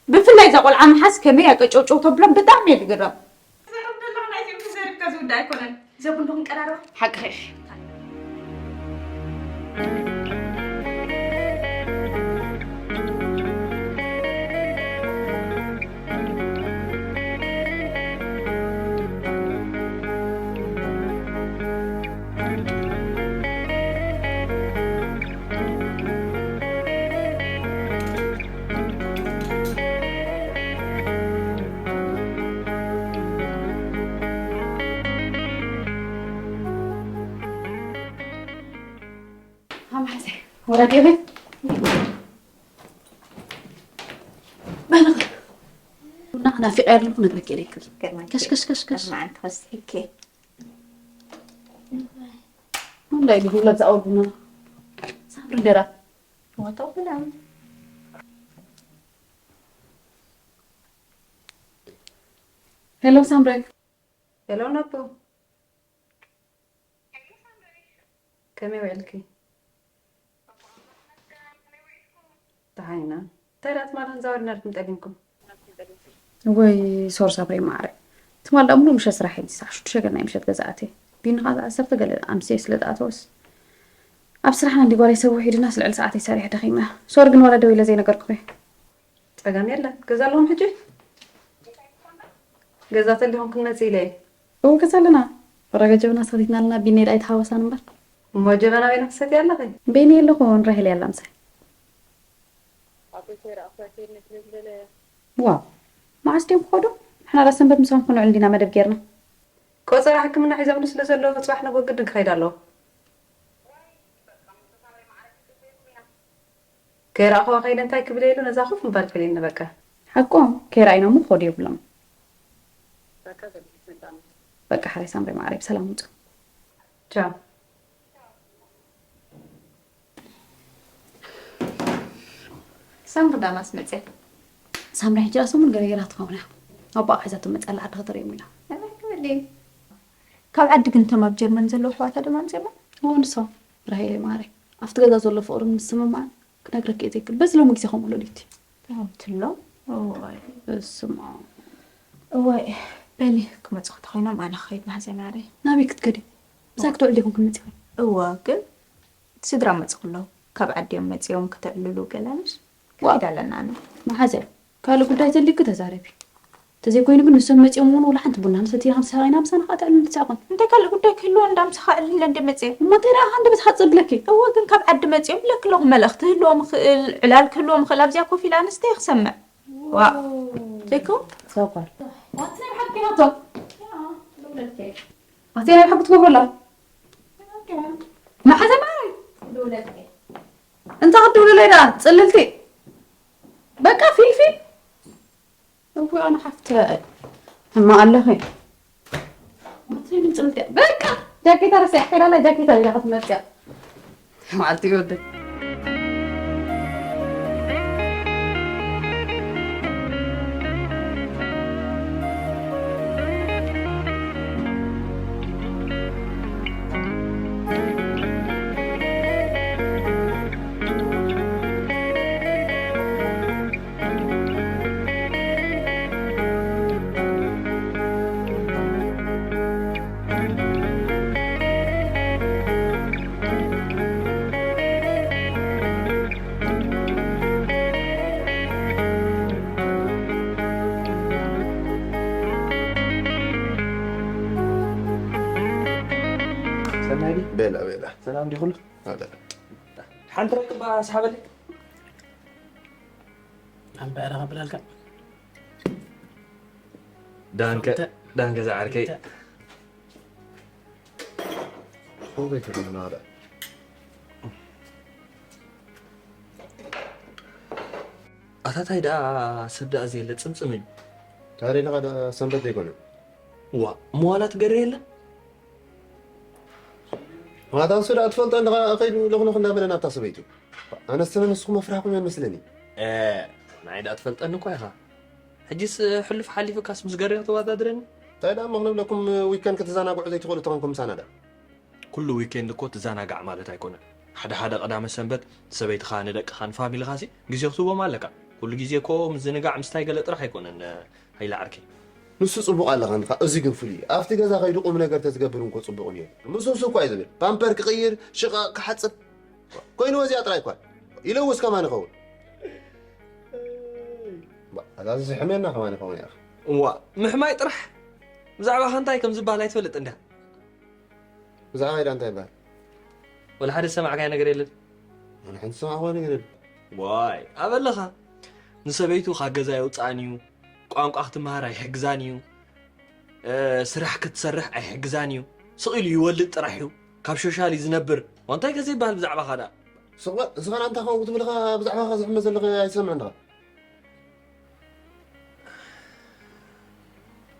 ብፍላይ እዛ ቆልዓ ምሓዝ ከመይ እያ ቀጨውጨው ተብሎም ብጣዕሚ እየ ዝግረም። ዘረብ ደለኻ ናይ ፊልም ዘረብካ ዝውዳእ ኣይኮነን። ዘብሉ ክንቀራረባ። ሓቅኺ። ሓማሕሰ ወረዴ ቤት በልኽ ቡና ናፊቐ ያለኹ ነግረክ የለይክል። ከሽ ከሽ ከሽ ከሽ። ማዓንቲ ከስቲኬ እንታይ ዲሁ ለዛ ቡና ሳምሪ ደራ ወጣው ብላም። ሄሎ ሳምሪ። ሄሎ ነቦ። ከመይ ውዕልኪ? ደሓን ኢና። እንታይ ደኣ ትማሊ ክንዛወር ኢና ድኩም ጠሊምኩም? ወይ ሶር ሳብረይ ማዕረ። ትማል ደኣ ሙሉ ምሸት ስራሕ ኢሉ ሳዕ ሽዱሽተ ገለ ናይ ምሸት ገዛ ኣትየ። ቢኒ ኸዓ ዓሰርተ ገለ ኣምስየ ስለ ዝኣተወስ ኣብ ስራሕና እንዲ ጓለይ ሰብ ውሒድናስ ልዕሊ ሰዓተይ ሰሪሐ ደኺመ። ሶር ግን ዋላ ደው ኢለ ዘይነገርኩኺ። ጸገም የለን። ገዛ ኣለኹም ሕጂ? ገዛ ተሊኹም ክንመጽእ ኢለ እየ። እወ ገዛ ኣለና። ወረገ ጀበና ሰቲትና ኣለና፣ ቢኒ ኢዳ ኣይተሃወሳን እምበር። እሞ ጀበና በይንኺ ትሰትያ ኣለኺ? በይኒ የለኹን፣ ራሄል እያ ኣላ ምሳይ። ዋው፣ መዓስ ድዮም ክኸዱ? ንሕና ዳ ሰንበት ምሳኹም ክንውዕል እንዲና መደብ ጌርና። ቆጸራ ሕክምና ሒዘምሉ ስለ ዘለዉ ጽባሕ ነጎ ግድን ክኸይድ ኣለዎ። ከይረኣኽዋ ከይደ እንታይ ክብል ኢሉ ነዛ ኮፍ ምባል ከልእኒ በቃ። ሓቆም ከይረኣይና እሞ ክኸዱ የብሎም። በቃ ሓራይ ሳምሪ ማዕረይ ብሰላም ውጹ። ቻው። ሳምሪ ዳማስ መጽያ። ሳምሪ ሕጂ ራሱ ምን ገረገራ ትኸውን እያ። ኣቦኣ ሒዛቶ መጽኣ ኣላ ዓዲ ከተርእዮም ኢላ። ኣበይ ክብል እዩ? ካብ ዓዲ ግን እቶም ኣብ ጀርመን ዘለዉ ኣሕዋታ ድማ ኣምጺኦማ? እዎ ንሶም ራሄለይ ማዓረይ ኣብቲ ገዛ ዘሎ ፍቕሪ ምስምማዕ ክነግረኪ እየ ዘይክእል። በዚ ሎሚ ግዜ ከምኡ ሎሊቲ። ከምትሎ? እዋይ። በስመ ኣብ። እዋይ፣ በሊ ክመጹ ተኾይኖም ኣነ ክኸይድ መሓዘይ ማዓረይ። ናበይ ክትከዲ? ምሳይ ክትውዕል ዲኹም ክትመጺ? እወ፣ ግን ስድራ መጹ ከለዉ ካብ ዓዲኦም መጺኦም ከተዕልሉ ገለ ምሽ ዋእ። ክኸይድ ኣለና ኣነ። መሓዘይ፣ ካልእ ጉዳይ ዘልኪ ተዛረቢ። እንተዘይኮይኑ ግን ንሶም መጺኦም እውን ወላ ሓንቲ ቡና ንሰቲ ኢልካ ምሳኻ ኢና ምሳና ከዓ ተዕልል ትሳእኹን። እንታይ ካልእ ጉዳይ ክህልዎ እንዳ ምሳኻ ዕልለ እንደ መጺአ? እሞ እንታይ ደኣ ሃንደበት ሓጽር ብለኪ? እወ ግን ካብ ዓዲ መጺኦም ብለኪ ኣለኹ መልእኽቲ ክህልዎም ይኽእል፣ ዕላል ክህልዎም ይኽእል ኣብዚኣ ኮፍ ኢለ ኣነስተይ ክሰምዕ። ዋእ። ዋው። ዘይኮ? ሰው ኳል። ዋት ናይ ብሓቂ ናቶ? ኣቲ ናይ ብሓቂ ትገብሩ ኣላ? መሓዘ ማይ? እንታይ ክትብሉ ለይዳ? ጽልልቲ። በቃ ፊልፊል። እኮ ኣነ ሓፍተ እማ ኣለኸ። ኣቲ ጽልልቲ። በቃ ጃኬታ ረሲዓ ከይዳ ኣላ ጃኬታ ኢላ ክትመጽያ። መዓልቲ ይወደይ። ሰናይ ድዩ? ቤላ፣ ቤላ። ሰላም ድዩ ኩሉ? ኣለ። ሓንቲ ረክባ ሰሓበለይ። ኣንበ ዕረ ከብለልካ። ዳንከ፣ ዳንከ ዝዓርከይ። ኣታ ታይ ደኣ ሰብ ደኣ ዘየለ ጽምጽም እዩ። ታዲያ ኢልኻ ደኣ ሰንበት ዘይኮነ? ዋ፣ መዋላት ገረ የለ? ማታ ንሱ ደኣ ትፈልጦ ኣለኻ፣ ከይዱ ለኽለኽ እንዳበለ ናብታ ሰበይቱ። ኣነስ ንስኹም መፍራሕኩም እየ መስለኒ። እ፣ ንዓይ ደኣ ትፈልጠኒ እኳ ኢኻ። ሕጂስ ሕሉፍ ሓሊፉካስ ምስ ገሬ ክትወዳድረኒ? እንታይ ደኣ እሞ ክንብለኩም፣ ዊከንድ ክትዘናግዑ ዘይትኽእሉ ተኾንኩም ምሳና ደኣ? ኩሉ ዊኬንድ እኮ ትዘናጋዕ ማለት ኣይኮነን። ሓደ ሓደ ቀዳመ ሰንበት ንሰበይትኻ፣ ንደቅኻ፣ ንፋሚልኻሲ ግዜ ክትህቦም ኣለካ። ኩሉ ግዜ እኮ ምዝንጋዕ ምስታይ ገለ ጥራሕ ኣይኮነን። ሃይለ ዓርከይ። ንሱ ጽቡቕ ኣለኻ እንድኻ፣ እዚ ግን ፍሉይ እዩ። ኣብቲ ገዛ ከይዱ ቁም ነገር ተዝገብር እንኮ ጽቡቕ ነይሩ። ምስ ንሱ እኳ እዩ ዝብል። ፓምፐር ክቕይር፣ ሽቓቕ ክሓጽብ። ኮይንዎ እዚኣ ጥራይ እኳ። ይለውስ ከማን ይኸውን። ባ፣ ኣታ እዚ ሕሜና ከማን ይኸውን ኢኻ። እዋ፣ ምሕማይ ጥራሕ። ብዛዕባኻ እንታይ ከም ዝበሃል ኣይትፈልጥ እንድያ። ብዛዕባ ኢዳ እንታይ ይበሃል? ወላ ሓደ ዝሰማዕካዮ ነገር የለን? ኣነ ሓንቲ ዝሰማዕኩዎ ነገር የለን። ዋይ፣ ኣበለኻ። ንሰበይቱ ካብ ገዛ የውፅኣን እዩ፣ ቋንቋ ክትመሃር ኣይሕግዛን እዩ፣ እ፣ ስራሕ ክትሰርሕ ኣይሕግዛን እዩ፣ ስቕ ኢሉ ይወልድ ጥራሕ እዩ፣ ካብ ሾሻል እዩ ዝነብር። እንታይ ከ ዘይበሃል ብዛዕባኻ ደኣ? ስቕ በል፣ ንስኻ ንኣንታ ከምኡ ክትብልኻ ብዛዕባኻ ዝሕመ ዘለኸ ኣይትሰምዕን ዲኻ?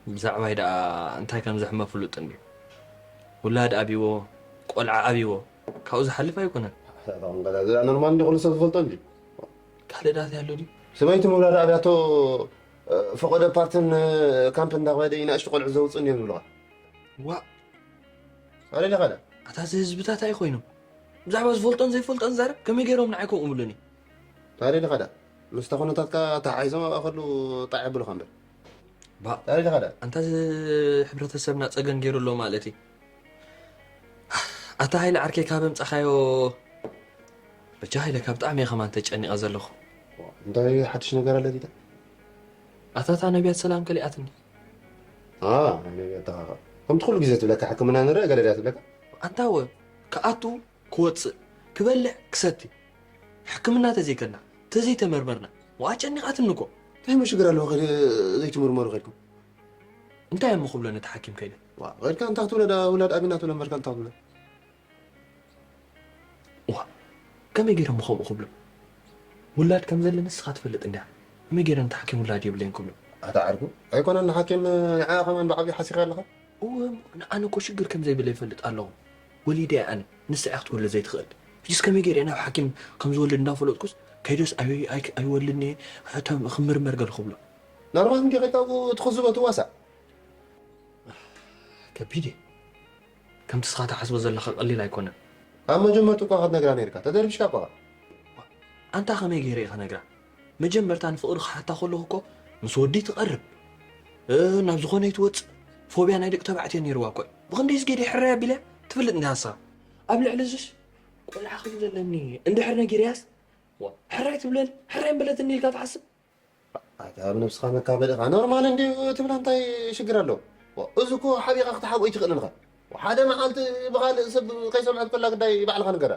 ብዛዕባይ ደኣ እንታይ ከም ዘሕመ ፍሉጥ እንድዩ። ውላድ ኣብይዎ፣ ቆልዓ ኣብይዎ፣ ካብኡ ዝሓልፍ ኣይኮነን። ኣታ ኾን ገዛ፣ እዚ ኖርማል እንዲ ኩሉ ሰብ ዝፈልጦ እንዲ። ካልእ ዳታ ኣሎ ድዩ? ሰበይቲ ምውላድ ኣብያቶ፣ እ፣ ፈቐዶ ፓርትን፣ እ፣ ካምፕ እንዳኸደ ንኣሽቱ ቆልዑ ዘውፅእ እንድዮም ዝብሉኻ። ዋእ! ኣረ ኢልኻ ዳ? ኣታ እዚ ህዝብታት ኣይኮይኖም። ብዛዕባ ዝፈልጦን ዘይፈልጦን ዛረብ ከመይ ገይሮም ንዓይ ከምኡ ይብሉኒ? ታዲያ ኢልኻ ዳ? ምስታ ኩነታትካ ተሓሒዞም ኣብኣ ከሉ ጣዕ የብሉኻ እምበር። ባ-፣ ታዲያ ኢልኻ ዳ? ኣንታ እዚ ሕብረተሰብና ጸገም ገይሩ ኣሎ ማለት እዩ። ኣታ ሃይለ ዓርከይ ካብ ኣምጻኻዮ፣ በጃ ሃይለ ካብ ብጣዕሚ እየ ከማን ተጨኒቐ ዘለኹ። እንታይ ሓድሽ ነገር ኣለ ዲታ? ኣታ እታ ነቢያት ሰላም ከሊኣትኒ። ኣ፣ ነቢያት ተኻኻ። ከምቲ ኩሉ ግዜ ትብለካ ሕክምና ንርእ ገለ ድያ ትብለካ? ኣንታ ወ፣ ክኣቱ ክወጽእ፣ ክበልዕ ክሰቲ፣ ሕክምና ተዘይከድና፣ ተዘይተመርመርና፣ ዋኣ ጨኒቓትኒ እኮ። እንታይ እሞ ሽግር ኣለዎ ከይደ ዘይትምርመሩ ከድኩም? እንታይ እሞ ክብሎ ነቲ ሓኪም ከይደ? ዋ፣ ከድካ እንታይ ክትብሎ ዳ ውላድ ኣብና ትብሎ እምበርካ እንታይ ክትብሎ? ዋ፣ ከመይ ገይረ እሞ ከምኡ ክብሎ? ውላድ ከም ዘለ ንስኻ ትፈልጥ እንድያ። ከመይ ገይረ ነቲ ሓኪም ውላድ የብለይን ክብሎ? ኣታ ዓርኩ፣ ኣይኮነን ንሓኪም ንዓኣ ከማን ብዓብዩ ሓሲኻ ኣለኻ? እወ፣ ንኣነ እኮ ሽግር ከም ዘይብለይ ይፈልጥ ኣለኹ። ወሊደ እየ ኣነ፣ ንሳ እያ ክትወልድ ዘይትኽእል። ሕጂስ ከመይ ገይረ እየ ናብ ሓኪም ከም ዝወልድ እንዳፈለጥኩስ፣ ከይደስ ኣይ-፣ ኣይ-፣ ኣይወልድን እየ፣ ተ-፣ ክምርመር ገለ ክብሎ። ናርባን እንዲ ከይታው ትኽዝቦ ትዋሳእ። ከቢድ እዩ። ከምቲ እስኻ ትሓስቦ ዘለኻ ቀሊል ኣይኮነን። ኣብ መጀመርቱ እኳ ክትነግራ ነይርካ፣ ተደርቢሽካ እኳ። ኣንታ ከመይ ገይረ እየ ክነግራ? መጀመርታ ንፍቕሪ ክሓታ ከለኹ እኮ ምስ ወዲ ትቐርብ፣ እ፣ ናብ ዝኾነ ይትወጽእ፣ ፎብያ ናይ ደቂ ተባዕትዮ ነይርዋ እኮ። ብኽንደይ ዝገደ ሕራይ ኣቢለ ትፈልጥ እንዲኻ ንስኻ? ኣብ ልዕሊ እዚስ ቆልዓ ከም ዘለኒ እንድሕር ነጊረያስ፣ ዋ፣ ሕራይ ትብለኒ፣ ሕራይ ምበለትኒ ኢልካ ትሓስብ? ኣታ ኣብ ነብስኻ መካበድ ኢኻ። ኖርማል እንድዩ ትብላ እንታይ ሽግር ኣለዎ? ዋ፣ እዚ እኮ ሓቢኻ ክትሓብኦ ኣይትኽእልን ኢኻ። ሓደ መዓልቲ ብኻልእ ሰብ ከይሰምዐት ከላ ግዳይ ባዕልኻ ንገራ።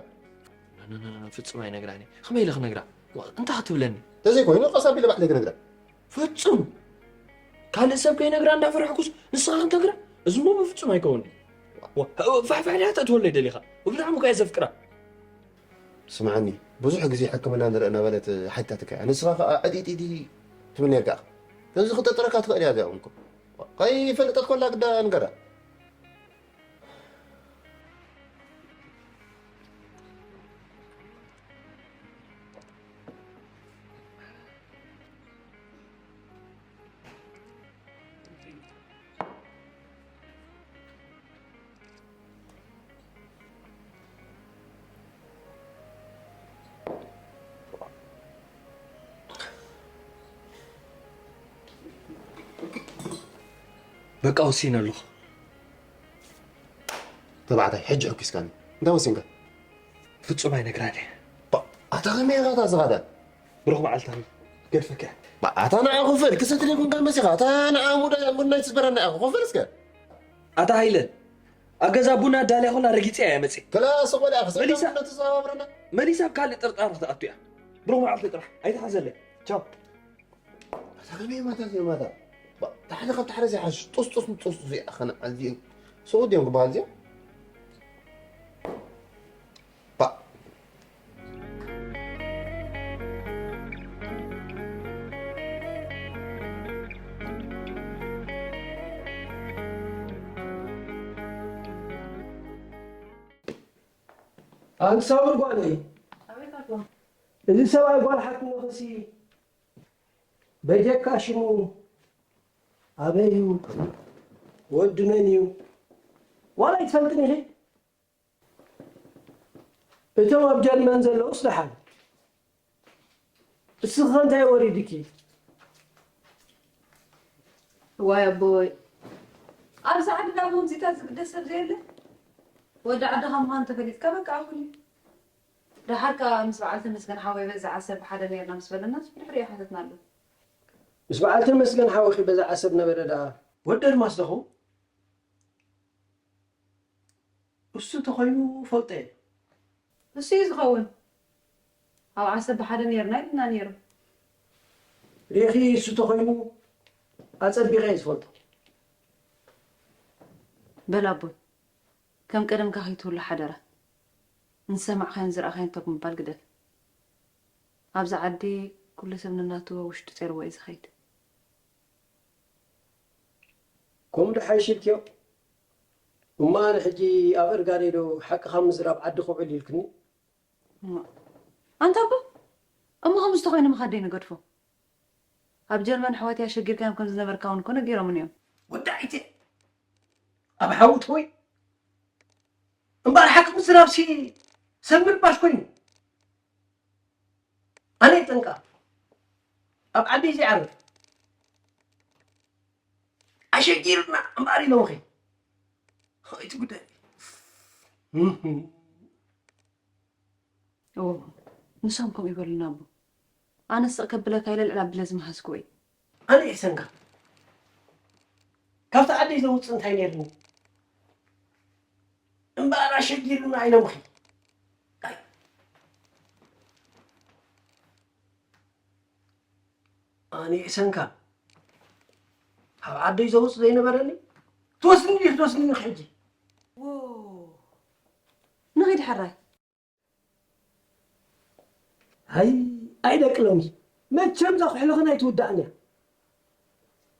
ኖ፣ ኖ፣ ኖ፣ ኖ፣ ፍጹም ኣይነግራን እየ። ከመይ ኢለ ክነግራ? ዋ፣ እንታይ ክትብለኒ? ተዘይኮይኑ ቀስ ኣቢለ ባዕለይ ክነግራ። ፍጹም! ካልእ ሰብ ከይነግራ እንዳፈራሕኩስ ንስኻ ክትነግራ? እዚ እሞ ብፍጹም ኣይከውንን። ዋ፣ ፋሕፋሕ ድያ ተእትወለይ ደሊኻ? ብጣዕሚ እኮ እየ ዘፍቅራ። ስምዓኒ፣ ብዙሕ ግዜ ሕክምና ንርኢ እናበለት ሓቲታትካ እያ። ንስኻ ኸኣ ዕጢጢጢ ትብል ኔርካ ኢኻ። ከምዚ ክጥርጥረካ ትኽእል እያ እዚኣ እውን እኮ። ከይፈለጠት ኮላ ግዳ ንገራ። በቃ ወሲነ ኣለኹ። ተባዕታይ፣ ሕጂ ሕኪስካኒ። እንታይ ወሲንካ? ፍጹም ኣይነግራን እየ። ባ-፣ ኣታ ከመይ ኢኻ እታ ዝኻዳ? ብሩኽ መዓልቲ ገድፈካ እየ። ባ-፣ ኣታ ንዓ ክፈል፣ ክሰትል ይኹን ከመሲኻ። ኣታ ንዓ ሙዳ፣ ሙድ ናይ ትዝበረና ኢኻ። ክፈል እስከ። ኣታ ሃይለ፣ ኣብ ገዛ ቡና ኣዳልያ ኮላ ረጊጸያ እየ መጺእ። ከላ ስቕ በል ኢኻ፣ መሊሳ፣ ሰላም ነቲ ዘባብረና። መሊሳ ኣብ ካልእ ጥርጣረ ክትኣቱ እያ። ብሩኽ መዓልቲ ጥራሕ፣ ኣይትሓዘለይ። ቻው። ኣታ ከመይ ማታ እዚኣ ማታ? ባ-፣ እታ ሓደ ካብቲ ሓደ ዘይሓሽ ጡስ ጡስ ጡስ ጡስ እዚኣ ኸነ ኣዝዩ ሰብኡት ድዮም ክበሃል እዚኦም? ባ-፣ ኣንቲ ሳምር ጓለይ፣ ኣቤት ኣቦ። እዚ ሰብኣይ ጓል ሓኪሙ ኸሲ በጀካ ሽሙ ኣበይ እዩ? ወዲ መን እዩ? ዋላ ኣይትፈልጥን ኢኺ? እቶም ኣብ ጀርመን ዘለውስ ደሓን። እስኺ እንታይ ወሪድኪ? ዋይ ኣቦይ፣ ኣብዚ ዓዲ ናብ ከምዚታት ዝግደስ ሰብ ዘየለ። ወዲ ዓድኻ ምዃኑ ተፈሊጥካ በቃ ኣኹል እዩ። ደሓር ከኣ ምስ በዓል ተመስገን ሓወይ በዚ ዓሰብ ብሓደ ነይርና ምስ በለና ብድሕሪኡ ሓተትናሉ። ምስ በዓል ተመስገን ሓወኺ በዚ ዓሰብ ነበረ ደኣ። ወዲ ኣድማስ ደኹ? እሱ ተኾይኑ ፈልጠ እየ። እሱ እዩ ዝኸውን። ኣብ ዓሰብ ብሓደ ነይርና ኢሉና ነይሩ። ሪኢኺ እሱ ተኾይኑ ኣጸቢቐ እየ ዝፈልጦ። በል ኣቦይ፣ ከም ቀደምካ ከይትህሉ ሓደራ። ንዝሰማዕካዮን ዝረኣኻዮን ቶግ ምባል ግደፍ። ኣብዚ ዓዲ ኩሉ ሰብ ነናቱ ውሽጡ ጸርዎ እዩ ዝኸይድ። ከምኡ ዶ ሓይሽልክዮ? እሞ ኣነ ሕጂ ኣብ እርጋነይ ዶ ሓቅኻ ምዝራብ ዓዲ ክውዕል ኢልክኒ? እሞ፣ ኣንታ ኣቦ፣ እሞ ከምዚ ተኾይኑ ምኻድ ደይንገድፎ። ኣብ ጀርመን ኣሕዋተይ ኣሸጊርካዮም ከም ዝነበርካ እውን እኮ ነጊሮምኒ እዮም። ወዲ ዓይተ፣ ኣብ ሓውት ወይ እምበኣር ሓቂ ምዝራብሲ ሰብ ምርባሽ ኮይኑ። ኣነ ይጠንቃ ኣብ ዓደይ ዘይዓርፍ ኣሸጊርና እምበኣር ኢሎምኺ እቲ ጉዳይ እዎ ንሶም ከምኡ ይበሉና ኣቦ። ኣነ ስቕ ከብለካ ኢለ ልዕል ኣቢለ ዝመሃዝክዎ እዩ። ኣነ እየ ሰንካ ካብቲ ዓደይ ዘውፅእ እንታይ ነይርኒ እምበኣር ኣሸጊሩና ኢሎምኺ። ኣነ እየ ሰንካ ካብ ዓደይ ዘውፅእ ዘይነበረኒ ትወስድኒ ዲኺ ትወስድኒ ሕጂ። ንኺድ ሕራይ ኣይ ኣይ ደቂ ሎሚ መቸም እዛ ኩሕልኽን ኣይትውዳእን እያ።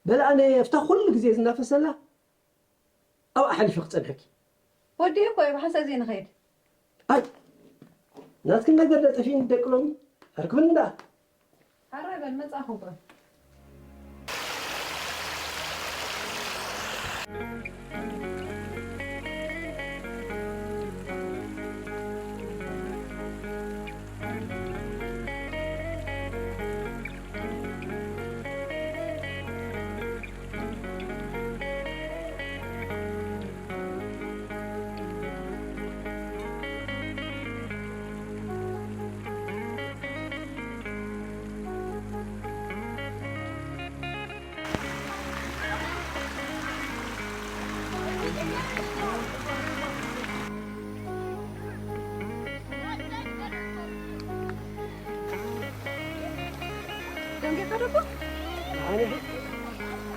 በል ኣነ ኣብታ ኩሉ ግዜ ዝናፈሰላ ኣብኣ ሓሊፈ ክጸንሐኪ። ወዲኡ እኮ እዩ ብሓንሳእ እዚ ንኸይድ። ኣይ ናትክን ነገር ዶ ጠፊእኒ ደቂ ሎሚ ኣርክብኒ ደኣ። ሓራይ በል መጻኹ እኮ። ደንጌካ ደቦ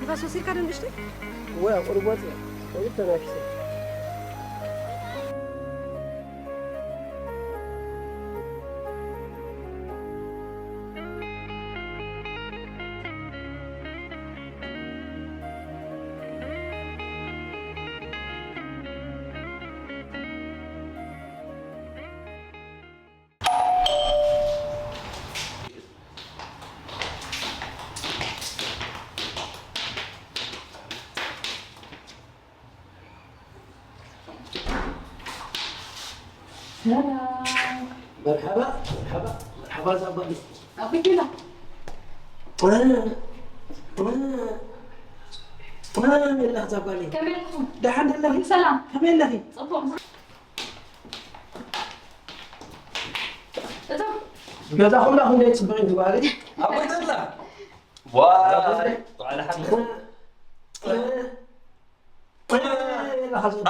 ንፋስ ወሲድካ ደንግሽቲ ወይ ቁርብ ወፂ ቁርብ ተናፊሰ። ሰላም መርሓባ መርሓባ መርሓባ ዛባሊ ኣኹይላ ሜላ ዛባሊ ከመይ ኣለኹም? ደሓን ደለኺ ሰላም ከመይ ኣለኺ ጽቡቕ እቶም ገዛኹም ዳ ክንደይ ጽቡቕ እዩ ትበሃሊ ኣቦይ ተላ ዋይ ባዕልኻ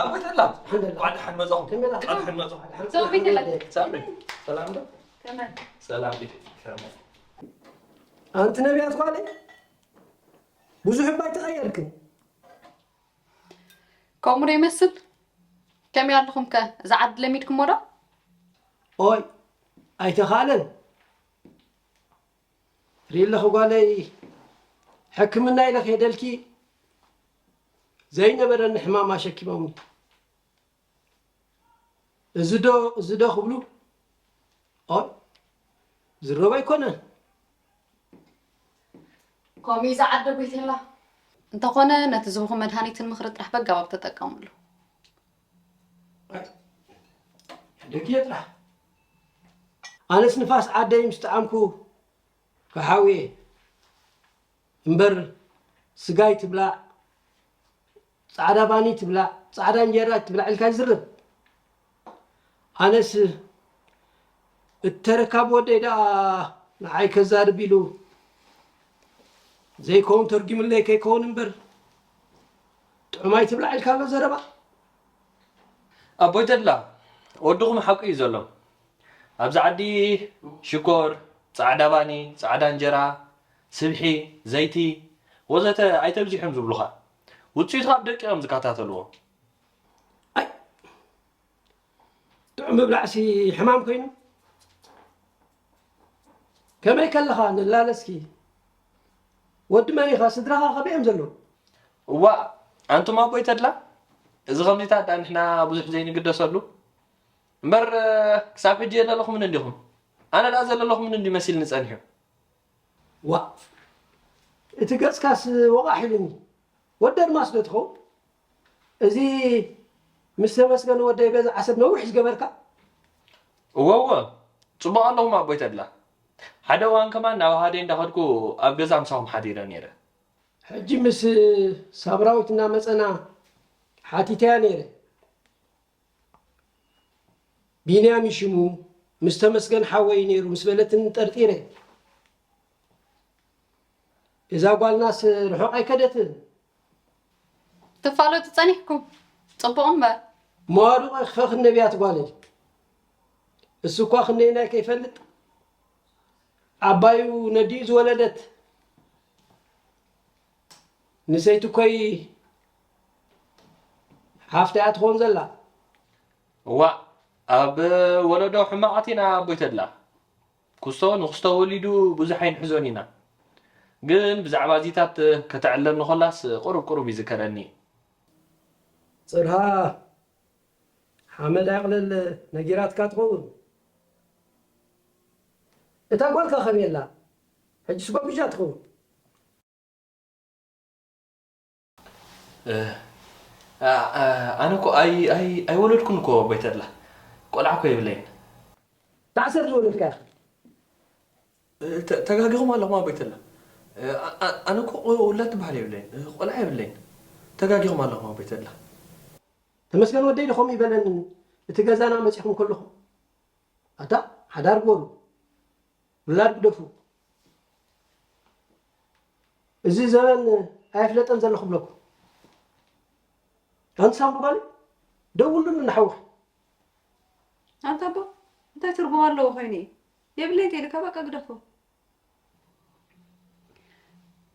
ኣቦይ ተላ ባዕልኻ መጻኹም ባዕልኻ መጻኹም ሰው ቤት የለን ሳምሪ ሰላም ዶ ከመይ ሰላም ቤት ከመይ ኣንቲ ነቢያት ጓለይ ብዙሕ እባ ኣይተቐየርክን ከምኡ ዶ ይመስል ከመይ ኣለኹም ከ እዛ ዓዲ ለሚድኩሞ ዶ ኦይ ኣይተኻእለን ርኢ ኣለኹ ጓለይ ሕክምና ኢለ ከይደልኪ ዘይነበረኒ ሕማም ኣሸኪሞምኒ እዚ ዶ እዚ ዶ ክብሉ ኦይ ዝረብ ኣይኮነን ከምኡ እዩ ዝዓደ ጎይቴላ። እንተኾነ ነቲ ዝህብኹም መድሃኒትን ምኽሪ ጥራሕ በጋባብ ተጠቀምሉ። ደጊየ ጥራሕ። ኣነስ ንፋስ ዓደይ ምስ ጠዓምኩ ክሓውየ እምበር፣ ስጋይ ትብላዕ፣ ጻዕዳ ባኒ ትብላዕ፣ ጻዕዳ እንጀራ ትብላዕ ኢልካ ይዝርብ። ኣነስ እተረካብ ወደይ ደኣ ንዓይ ከዛርብ ኢሉ ዘይከውን ተርጊምለይ ከይከውን እምበር፣ ጥዑማይ ትብላዕ ኢልካ ኣሎ ዘረባ። ኣቦይ ተድላ፣ ወድኹም ሓቁ እዩ ዘሎ። ኣብዚ ዓዲ ሽኮር፣ ጻዕዳ ባኒ፣ ጻዕዳ እንጀራ፣ ስብሒ፣ ዘይቲ፣ ወዘተ ኣይተብዚሑ እዮም ዝብሉኻ። ውፅኢቱ ካብ ደቂ እዮም ዝከታተልዎ። ኣይ፣ ጥዑም ምብላዕሲ ሕማም ኮይኑ። ከመይ ከለኻ ንላለ እስኪ? ወዲ መን ኢኻ? ስድራኻ ከመይ እዮም ዘለዉ? እዋእ፣ ኣንቱም ኣቦይ ተድላ፣ እዚ ከምዚታት ደኣ ንሕና ብዙሕ ዘይንግደሰሉ እምበር፣ ክሳብ ሕጂ የለለኹምን እንዲኹም። ኣነ ደኣ ዘለለኹምን እንዲ መሲልኒ ጸኒሑ። ዋእ፣ እቲ ገጽካስ ወቓሕ ኢሉኒ። ወዲ ኣድማስ ዶ ትኸውን? እዚ ምስ ተመስገን ወደይ በዚ ዓሰብ ነዊሕ ዝገበርካ? እወ እወ፣ ጽቡቕ ኣለኹም ኣቦይ ተድላ። ሓደ እዋን ከማን ናብ ሃደይ እንዳኸድኩ ኣብ ገዛ ምሳኹም ሓዲረ ነይረ። ሕጂ ምስ ሳምራዊት እናመጸና ሓቲተያ ነይረ። ቢንያም እዩ ሽሙ፣ ምስ ተመስገን ሓወይ ነይሩ ምስ በለትኒ ጠርጢረ። እዛ ጓልናስ ርሑቕ ኣይከደትን። ትፋለጡ ጸኒሕኩም ጽቡቕ እምበር። መዋድቑ ክፈኽን ነቢያት ጓለይ። እሱ እኳ ክንደየናይ ከይፈልጥ ዓባዩ ነዲኡ ዝወለደት ንሰይቲ እኮይ ሓፍታ እያ ትኸውን ዘላ። እዋእ ኣብ ወለዶ ሕማቓት ኢና ኣቦይ ተድላ። ኩስቶ ንኹስቶ ወሊዱ ብዙሕ ኣይንሕዞን ኢና። ግን ብዛዕባ እዚታት ከተዕለኒ ኾላስ ቁሩብ ቁሩብ ይዝከረኒ። ጽርሃ ሓመድ ኣቕልል ነጊራትካ ትኸውን። እታ ጓልካ ከመይ ኣላ? ሕጅስ ጎብጃ ትኸውን። ኣነ እኮ ኣይ ኣይ ኣይወለድኩን እኮ ኣቦይ ተድላ ቆልዓ እኮ የብለይን። ዳዕሰር ዝወለድካ ኢኻ። ተጋጊኹም ኣለኹም ኣቦይ ተድላ። ኣነ እኮ ውላድ ትበሃል የብለይን፣ ቆልዓ የብለይን። ተጋጊኹም ኣለኹም ኣቦይ ተድላ። ተመስገን ወደይ ዶ ከምኡ ይበለኒ፣ እቲ ገዛና መጺኹም ከለኹም ኣታ ሓዳር ግበሩ። ውላድ ግደፉ። እዚ ዘበን ኣየፍለጠን ዘሎ ክብለኩም። ኣንቲ ሳምሪ ጓል ደውሉሉ ንሓውኺ። ኣንታ ኣቦ እንታይ ትርጉም ኣለዎ ኮይኑ እዩ? የብለይ እንተ ኢልካ በቃ ግደፎ።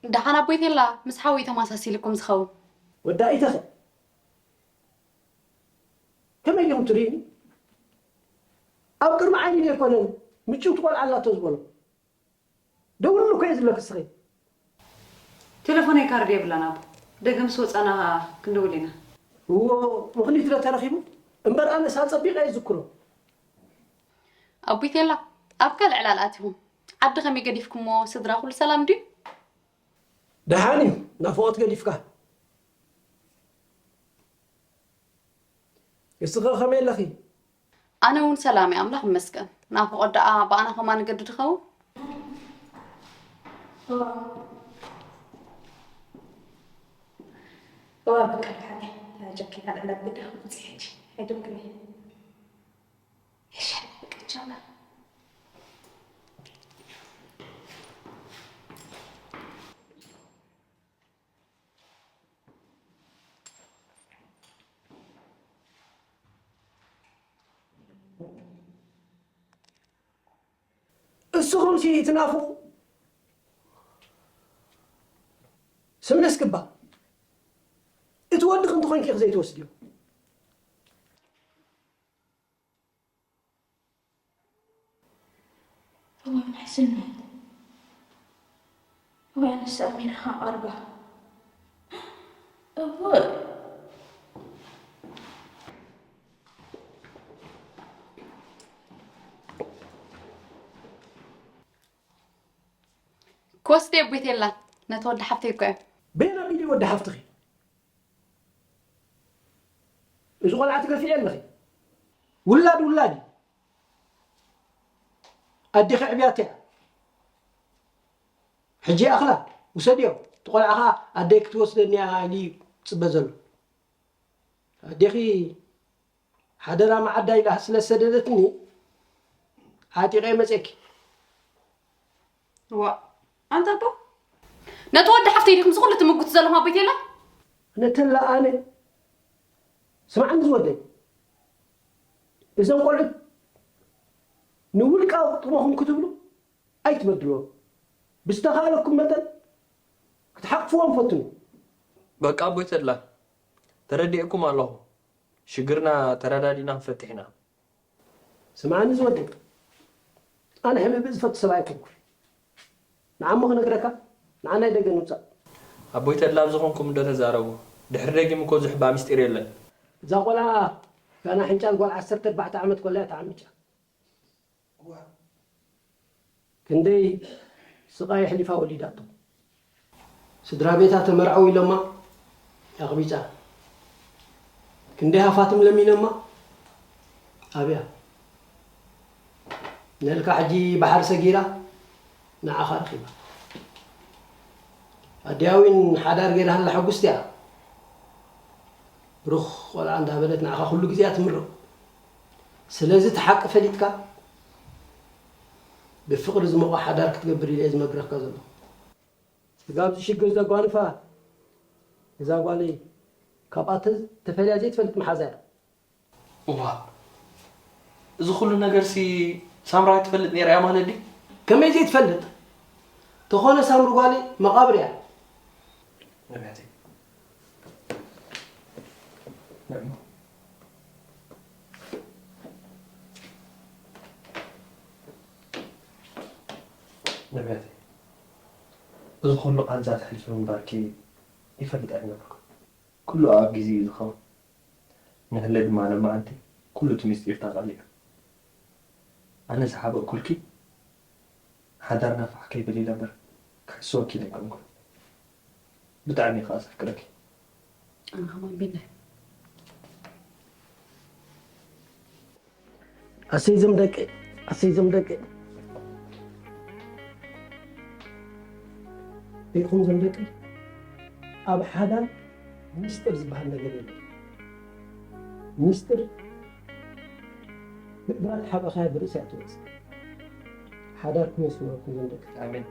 ደሓን ኣቦይ ቴላ ምስ ሓወይ ተመሳሲልኩም ዝኸውን። ወዳኢተኸ ከመይ ኢኹም ትርእዩኒ? ኣብ ቅድሚ ዓይኒ ዘይኮነን ምጭውቲ ቆልዓ ኣላቶ ዝበሎ። ደውሉ እኮ እየ ዝብለኪ እስኺ። ቴሌፎነይ ካርድ የብላን ኣቦ። ደገ ምስ ወፃና ክንድውል ኢና። እዎ ምኽኒት ዶ ተረኺቡ? እምበር ኣነስ ኣፀቢቐ እየ ዝዝክሮ። ኣቦይ ቴላ ኣብ ካልእ ዕላል ኣቲኹም። ዓዲ ከመይ ገዲፍኩሞ ስድራ ኩሉ ሰላም ድዩ? ደሓን እዩ ናፍቖት ገዲፍካ። እስኺ ከመይ ኣለኺ? ኣነ እውን ሰላም እየ ኣምላኽ ይመስገን። ናፍቖት ደኣ ብኣና ከማን ይገድድ ይኸውን? እዋ በቃ ደሓን እየ። ጃኬት ኣልዕላ ብግዳ ክወፅእ ሕጂ ኣይደንግን እየ። እሺ በቃ ቻው። እስኹምሲ ትናፍቑ ስምለስ ክባ እቲ ወድኺ እንተኾይንኪ ኢኺ ዘይትወስድዮ። እዋይ ምሕዝነት። እዋይ ኣነስ ኣሚንኻ ቀርባ። እወ። ክወስደ ኣቦይ ቴላ። ነቲ ወዲ ሓፍተይ እኮ እዮም። በየን ኣቢሉ ወዲ ሓፍትኺ? እዚ ቆልዓ ትገፊዒ ኣለኺ። ውላድ ውላድ እዩ። ኣዴኺ ዕብያት እያ። ሕጂ ይኣኽላ፣ ውሰድዮ። እቲ ቆልዓ ኸዓ ኣደይ ክትወስደኒ እያ ኢሉ እዩ ዝፅበ ዘሎ። ኣዴኺ ሓደራ መዓዳ ኢላ ስለ ዝሰደደትኒ ዓጢቐ እየ መፅየኪ። ዋእ ኣንታ ኣቦ፣ ነቲ ወዲ ሓፍተይ ዲኹም እዚ ኩሉ ትምጉቱ ዘለኹም ኣቦይ ተላ? ነተላ ኣነ ስምዓኒ ዝወደይ፣ እዞም ቆልዑት ንውልቃዊ ጥቕምኹም ክትብሉ ኣይትበድልዎም። ብዝተኻእለኩም መጠን ክትሓቕፍዎም ፈትኑ። በቃ ኣቦይ ተድላ ተረዲኤኩም ኣለኹ። ሽግርና ተረዳዲእና ክንፈትሕ ኢና። ስምዓኒ ዝወደይ፣ ኣነ ሕብእብእ ዝፈቱ ሰብ ኣይኮንኩን። ንዓሞ ክነግረካ፣ ንዓ ናይ ደገ ንውፃእ። ኣቦይ ተድላ ኣብ ዝኾንኩም እንዶ ተዛረቡ። ድሕሪ ደጊም እኮ ዝሕባእ ምስጢር የለን። እዛ ቆልዓ ጋና ሕንጫል ጓል ዓሰርተ ኣርባዕተ ዓመት ኮላ እያ ተዓሚጫ። ክንደይ ስቓይ ኣሕሊፋ ወሊዳቶ። ስድራ ቤታ ተመርዓው ኢሎማ ኣቕቢጻ። ክንደይ ሃፋትም ለሚኖማ ኣብያ። ነልካ ሕጂ ባሕሪ ሰጊራ ንዓኻ ረኺባ። ኣዲያዊን ሓዳር ገይራሃላ ሕጉስቲ እያ። ብሩኽ ቆልዓ እንዳበለት ንዓኻ ኩሉ ግዜ እያ ትምርቕ። ስለዚ እቲ ሓቂ ፈሊጥካ ብፍቕሪ ዝሞቐ ሓዳር ክትገብር ኢለ እየ ዝመክረካ ዘለኹ። ስጋብ እዚ ሽግር ዘጓንፋ እዛ ጓለይ ካብኣ ተፈልያ ዘይትፈልጥ መሓዛ እያ። እዋ እዚ ኩሉ ነገርሲ ሳምራዊት ትፈልጥ ነይራ እያ ማለት ድዩ? ከመይ ዘይትፈልጥ? ተኾነ ሳምሪ ጓለይ መቓብር እያ። ነቢያተይ ንዕሞ ነቢያተይ እዚ ኩሉ ቃንዛ ተሕልፊ ምንባርኪ ይፈልጥ ኣይነበርኩን። ኩሉ ኣብ ግዜኡ እዩ ዝኸውን። ንህለ ድማ ሎማዓንቲ ኩሉ እቲ ምስጢር ተቓሊዑ። ኣነ ዝሓበእኩልኪ ሓዳርና ፋሕ ከይብል ኢለ እምበር ክሕስወኪ ኢለ ኣይኮንኩን። ብጣዕሚ እየ ከኣ ዘፍቅረኪ። ኣነ ከማን ቢላይ። ኣሰይ ዞም ደቂ ኣሰይ ዞም ደቂ ሪኢኹም ዞም ደቂ ኣብ ሓዳር ሚስጥር ዝበሃል ነገር የለን። ሚስጥር ብእግራ ተሓቢእካያ ብርእሲ እያ ትወፅእ። ሓዳርኩም የስምረኩም ዞም ደቂ። ኣሜን።